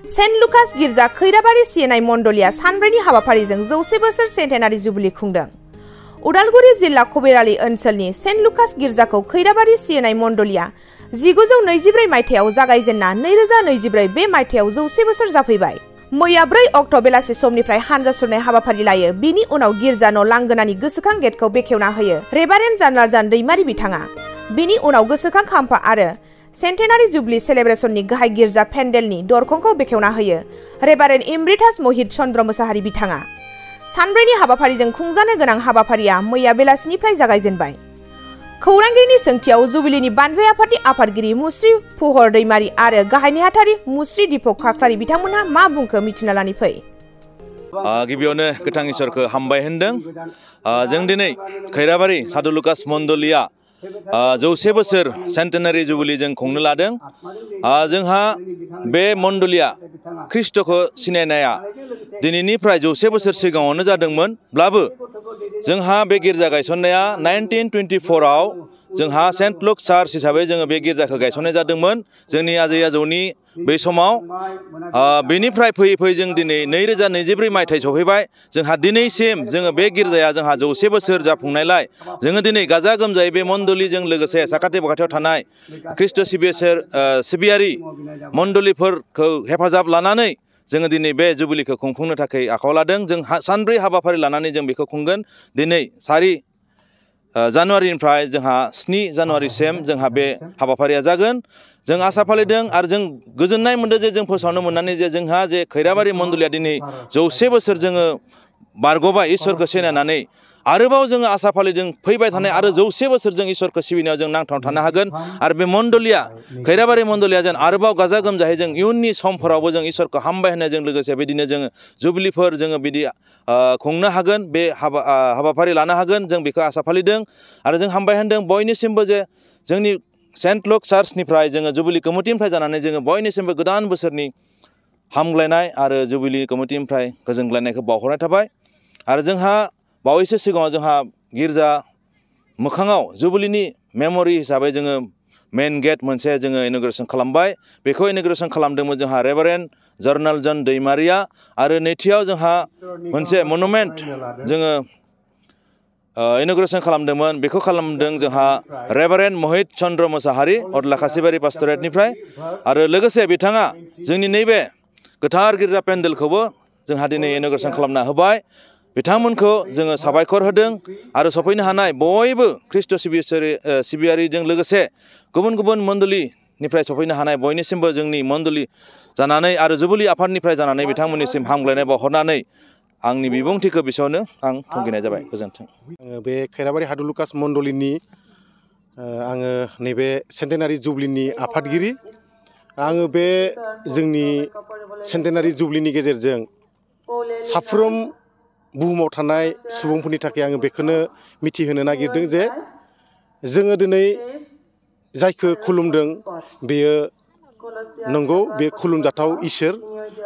Saint Lucas गिर्जा Khairabari CNI मण्डलिया सानब्रैनि हाबाफारिजों 100 बोसोर सेन्टेनारि jubilee खुंदों। Udalguri जिल्ला खबेरालि ओनसोलनि सेन्ट लुकास गिर्जाखौ खैराबारि सिएनआइ मण्डलिया 1924 मायथाइयाव जागायजेनना 2024 बे मायथाइयाव 100 बोसोर जाफैबाय। मैया 4 अक्ट' बेलासि समनिफ्राय हानजा सुरनाय हाबाफारि लायो। बिनि उनाव गिर्जा न' लांगोनानि गोसोखां गेटखौ बेखेवना होयो रेभारेन्ड जार्नाल जान दैमारि बिथाङा। बिनि उनाव गोसोखां खाम्फा आरो सेन्टेनारि जुबलि सेलेब्रेसननि गाहाय गिर्जा पेन्डेलनि दरखंखौ बेखेवना होयो रेभारेन्ड इमरिटास महित चन्द्र मोसाहारि बिथाङा। सानब्रैनि हाबाफारिजों खुंजानो गोनां हाबाफारिया मैया बेलासिनिफ्राय जागायजेनबाय। खौरांगिरिनि सोंथियाव जुबिलिनि बानजाय आफादनि आफादगिरि मुस्रि फुहर दैमारि आरो गाहाय नेहाथारि मुस्रि दीपक खाख्लारि बिथांमोनहा मा बुंखो मिथिना लानि फै। गिबियावनो गोथां इसोरखौ हामबाय होनदों। जों दिनै खैराबारि सादु लुकास मण्डलिया 100 बोसोर सेन्टेनारि जुबिलि जों खुंनो लादों। जोंहा बे मण्डलिया ख्रिस्ट'खौ सिनायनाया दिनैनिफ्राय 100 बोसोर सिगाङावनो जादोंमोनब्लाबो जोंहा बे गिर्जा गायसननाया 1924 आव जोंहा सेन्ट लुक चार्च हिसाबै जोङो बे गिर्जाखौ गायसननाय जादोंमोन जोंनि आजै आजौनि बै समाव। बेनिफ्राय फैयै फैयै जों दिनै 2024 मायथाइ सफैबाय। जोंहा दिनैसिम जोङो बे गिर्जाया जोंहा 100 बोसोर जाफुंनायलाय जोङो दिनै गाजा गोमजायै बे मण्डलिजों लोगोसे साखाथि बाखाथियाव थानाय ख्रिस्ट' सिबियारि मण्डलिफोरखौ हेफाजाब लानानै जोङो दिनै बे जुबिलिखौ खुंफुंनो थाखाय आखायाव लादों। जों सानब्रै हाबाफारि लानानै जों बेखौ खुंगोन। दिनै 4 जानुवारिनिफ्राय जोंहा 7 जानुवारिसिम जोंहा बे हाबाफारिया जागोन। जों आसा फालिदों आरो जों गोजोननाय मोनदों जे जों फोसावनो मोननानै जे जोंहा जे खैराबारि मण्डलिया दिनै 100 बोसोर जोङो बारग'बाय इसोरखौ सिनायनानै। आरोबाव जोङो आसा फालिदों फैबाय थानाय आरो 100 बोसोर जों इसोरखौ सिबिनायाव जों नांथाबना थानो हागोन। आरो बे मण्डलिया खैराबारि मण्डलिया जों आरोबाव गाजा गोमजायै जों इयुननि समफोरावबो जों इसोरखौ हामबाय होनायजों लोगोसे बिदिनो जोङो जुबिलिफोर जोङो बिदि खुंनो हागोन, बे हाबाफारि लानो हागोन जों बेखौ आसा फालिदों। आरो जों हामबाय होनदों बयनिसिमबो जे जोंनि सेन्ट लुक चार्चनिफ्राय जोङो जुबिलि कमिटिनिफ्राय जानानै जोङो बयनिसिमबो गोदान बोसोरनि हामग्लायनाय आरो जुबिलि कमिटिनिफ्राय गोजोनग्लायनायखौ बावहरनाय थाबाय। आरो जोंहा बावैसो सिगाङाव जोंहा गिर्जा मोखाङाव जुबिलिनि मेम'रि हिसाबै जोङो मेन गेट मोनसे जोङो इन'ग्रेसन खालामबाय। बेखौ इन'ग्रेसन खालामदोंमोन जोंहा रेभारेन्ड जार्नाल जान दैमारिया। आरो नैथियाव जोंहा मोनसे मनुमेन्ट जोङो इन'ग्रेसन खालामदोंमोन। बेखौ खालामदों जोंहा रेभारेन्ड महित चन्द्र मोसाहारि अदला खासिबारि पास्टरेटनिफ्राय। आरो लोगोसे बिथाङा जोंनि नैबे गोथार गिर्जा पेन्डेलखौबो जोंहा दिनै इन'ग्रेसन खालामना होबाय। बिथांमोनखौ जोङो साबायखर होदों। आरो सफैनो हानाय बयबो ख्रिस्ट' सिबियारिजों लोगोसे गुबुन गुबुन मण्डलिनिफ्राय सफैनो हानाय बयनिसिमबो जोंनि मण्डलि जानानै आरो जुबिलि आफादनिफ्राय जानानै बिथांमोननिसिम हामग्लायनाय बावहरनानै आंनि बिबुंथिखौ बेसेयावनो आं थुंगेनाय जाबाय। गोजोन्थों। बे खैराबारि हादु लुकास मण्डलिनि आङो नैबे सेन्टेनारि जुबलिनि आफादगिरि। आङो बे जोंनि सेन्टेनारि जुबलिनि गेजेरजों साफ्रोम बुहुमाव थानाय सुबुंफोरनि थाखाय आङो बेखौनो मिथिहोनो नागिरदों जे जोङो दिनै जायखौ खुलुमदों बेयो नंगौ, बे खुलुमजाथाव इसोर।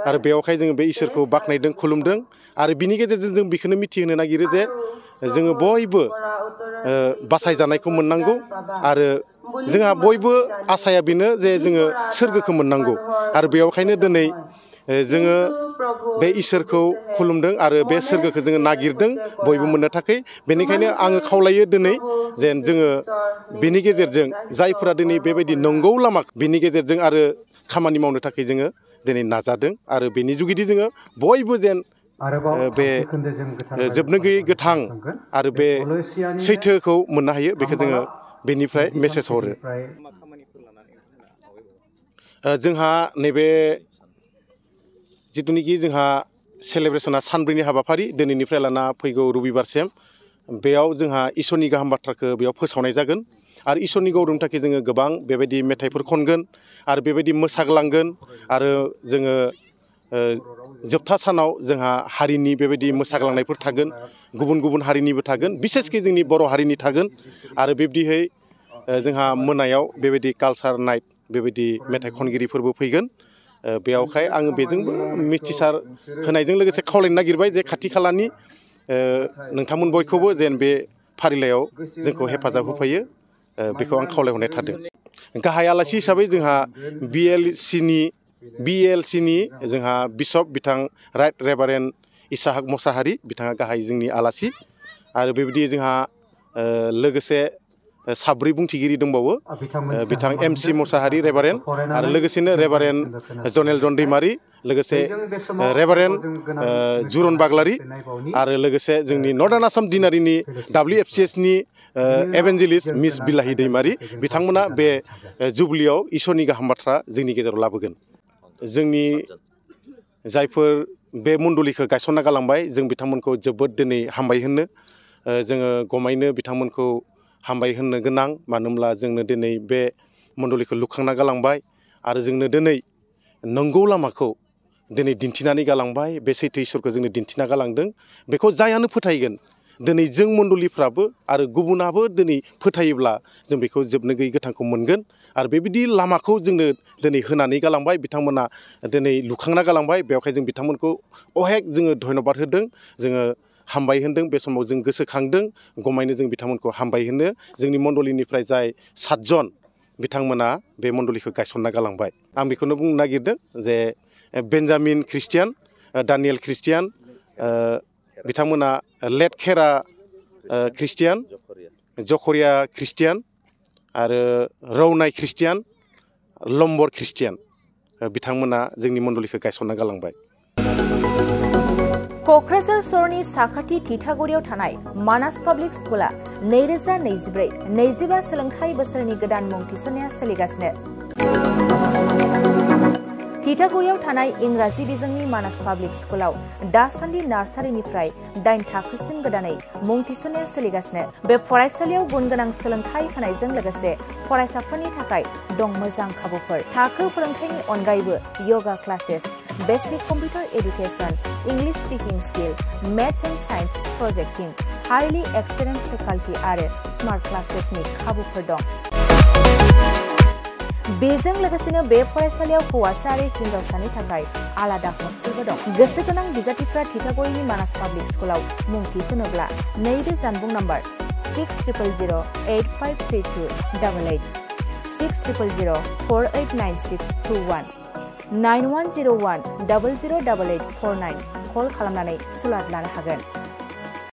आरो बेयावहाय जोङो बे इसोरखौ बाख्नायदों, खुलुमदों। आरो बिनि गेजेरजों जों बेखौनो मिथिहोनो नागिरो जे जोङो बयबो बासायजानायखौ मोननांगौ। आरो जोंहा बयबो आसाया बेनो जे जोङो सोरगोखौ मोननांगौ। आरो बेयावखायनो दिनै जोङो बे इसोरखौ खुलुमदों आरो बे सोरगोखौ जोङो नागिरदों बयबो मोननो थाखाय। बेनिखायनो आङो खावलायो दिनै जेन जोङो बेनि गेजेरजों जायफोरा दिनै बेबायदि नंगौ लामा बेनि गेजेरजों आरो खामानि मावनो थाखाय जोङो दिनै नाजादों। आरो बेनि जुगिदि जोङो बयबो जेन बे जोबनो गैयै गोथां आरो बे सैथोखौ मोननो हायो बेखौ जोङो बेनिफ्राय मेसेज हरो। जोंहा नैबे जिथुनिखि जोंहा सेलेब्रेसना सानब्रैनि हाबाफारि दिनैनिफ्राय लाना फैगौ रबिबारसिम बेयाव जोंहा इसोरनि गाहाम बाथ्राखौ बेयाव फोसावनाय जागोन। आरो इसोरनि गौरवनि थाखाय जोङो गोबां बेबायदि मेथाइफोर खनगोन आरो बेबायदि मोसाग्लांगोन। आरो जोङो जोबथा सानाव जोंहा हारिनि बेबायदि मोसाग्लांनायफोर थागोन, गुबुन गुबुन हारिनिबो थागोन, बिसेसकि जोंनि बर' हारिनि थागोन। आरो बिब्दिहै जोंहा मोनायाव बेबायदि कालचार नाइट बेबायदि मेथाइ खनगिरिफोरबो फैगोन। बेयावहाय आङो बेजोंबो मिथिसार होनायजों लोगोसे खावलायनो नागिरबाय जे खाथि खालानि नोंथांमोन बयखौबो जेन बे फारिलाइयाव जोंखौ हेफाजाब होफायो बेखौ आं खावलायहरनाय थादों। गाहाय आलासि हिसाबै जोंहा BLCनि BLC नि जोंहा बिशप बिथां राइट रेभारेन्ड इसाहाक मसाहारि बिथाङा गाहाय जोंनि आलासि आरो बेबायदि जोंहा लोगोसे साब्रै बुंथिगिरि दंबावो बिथां MC मसाहारि रेभारेन्ड आरो लोगोसेनो रेभारेन्ड जनेल जन दैमारि लोगोसे रेभारेन्ड जुरन बाग्लारि आरो लोगोसे जोंनि नर्दार्न आसाम दिनारिनि WFCS नि एभेन्जेलिस्ट मिस बिलाहि दैमारि बिथांमोना बे जुबलियाव इसोरनि गाहाम बाथ्रा जोंनि गेजेराव लाबोगोन जोंनि जायफोर बे मण्डलिखौ गायसनना गालांबाय जों बिथांमोनखौ जोबोद दिनै हामबाय होनो जोङो गमायनो बिथांमोनखौ हामबाय होननो गोनां मानो होनब्ला जोंनो दिनै बे मण्डलिखौ लुखांना गालांबाय आरो जोंनो दिनै नंगौ लामाखौ दिनै दिन्थिनानै गालांबाय बे सैथो इसोरखौ जोंनो दिन्थिना गालांदों बेखौ जायानो फोथायगोन दिनै जों मण्डलिफ्राबो आरो गुबुनाबो दिनै फोथायोब्ला जों बेखौ जोबनो गैयै गोथांखौ मोनगोन आरो बेबायदि लामाखौ जोंनो दिनै होनानै गालांबाय बिथांमोना दिनै लुखांना गालांबाय बेवहाय जों बिथांमोनखौ अहेक जोङो धन्यबाद होदों जोङो हामबाय होनदों बे समाव जों गोसोखांदों गमायनो जों बिथांमोनखौ हामबाय होनो जोंनि मण्डलिनिफ्राय जाय 7 जन बिथांमोना बे मण्डलिखौ गायसनना गालांबाय आं बेखौनो बुंनो नागिरदों जे बेन्जामिन ख्रिस्टियान दानियेल ख्रिस्टियान बिथांमोना लेट खेरा ख्रिस्टियान जखरिया ख्रिस्टियान आरो रौनाय ख्रिस्टियान लम्बर ख्रिस्टियान बिथांमोना जोंनि मण्डलिखौ गायसनना गालांबाय क'क्राझार सहरनि साखाथि थिथागुरियाव थानाय मानास पाब्लिक स्कुला 2024-25 सोलोंथाइ बोसोरनि गोदान मुं थिसननाया सोलिगासिनो थिथागुरियाव थानाय इंराजि बिजोंनि मानास पाब्लिक स्कुलाव दासान्दि नार्सारिनिफ्राय 8 थाखोसिम गोदानै मुं थिसननाया सोलिगासिनो बे फरायसालियाव गुनगोनां सोलोंथाइ होनायजों लोगोसे फरायसाफोरनि थाखाय दं मोजां खाबुफोर थाखो फोरोंथायनि अनगायैबो yoga classes basic computer education English speaking skill maths and science projecting highly experience faculty आरो स्मार्ट क्लासेसनि खाबुफोर दं बेजों लोगोसेनो बे फरायसालियाव हौवासा आरो हिन्जावसानि थाखाय आलादा हस्टेलबो दं गोसो गोनां बिजाथिफ्रा थिथागुरिनि मानास पाब्लिक स्कुलाव मुं थिसनोब्ला नैबे जानबुं नाम्बार 6000853288 6000489621 9101008849 कल खालामनानै सुलाद लानो हागोन